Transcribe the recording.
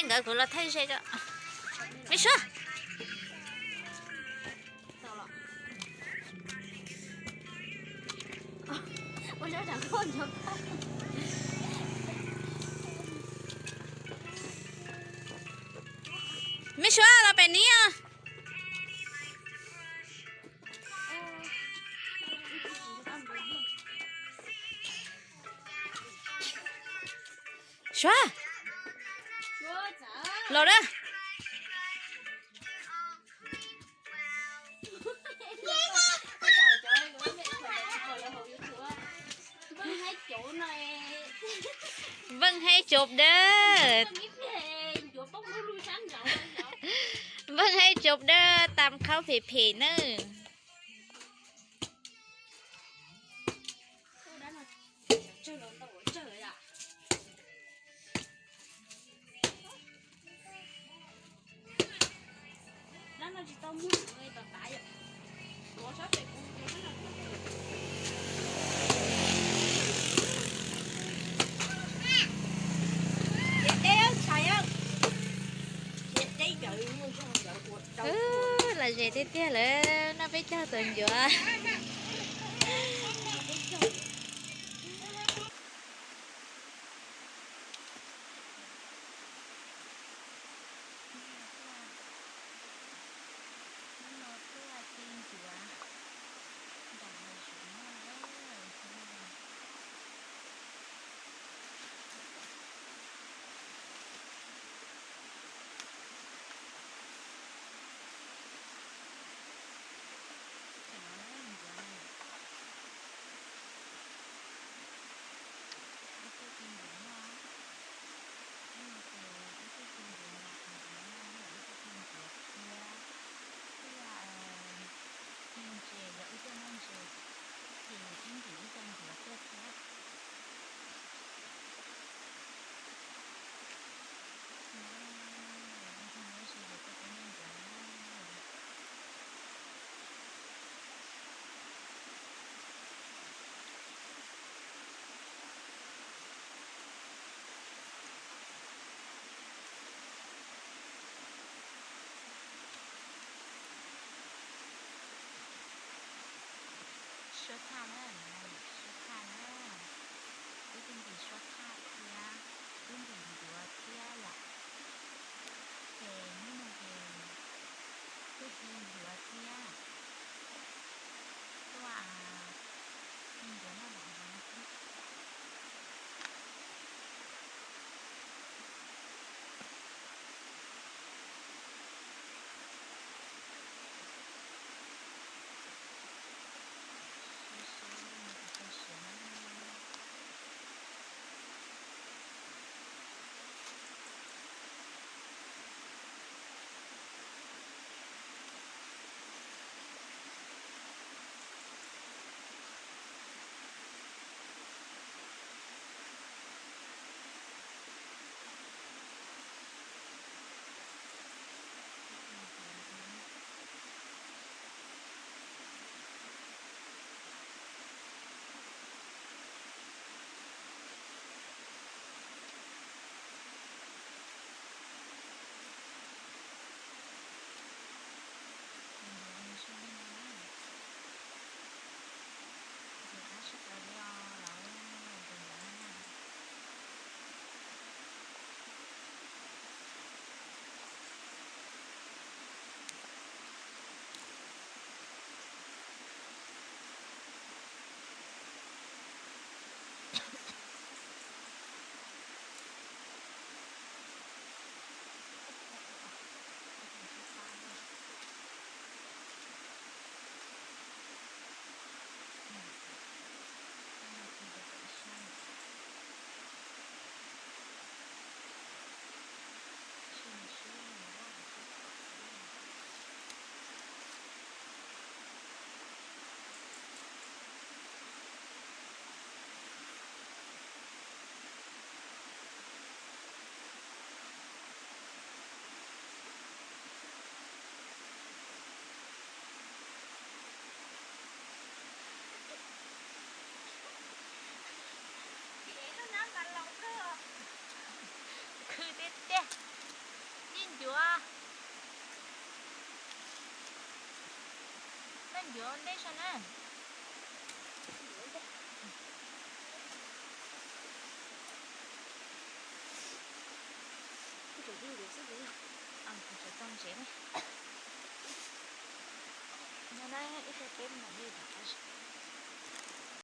Nkawd kuv los thaij ze os. Me Suav. Me Suav los pem ni os. Suav. Los da. Vân hej cov dawb. Vân hej cov dawb tam khauv phem phem nawb. Lom zem tiag tiag lawm, noj peb caug tawm ncuav. Yuav ntej so na. Tau ntsev ne. No na ib pliag peb mam li rov qab.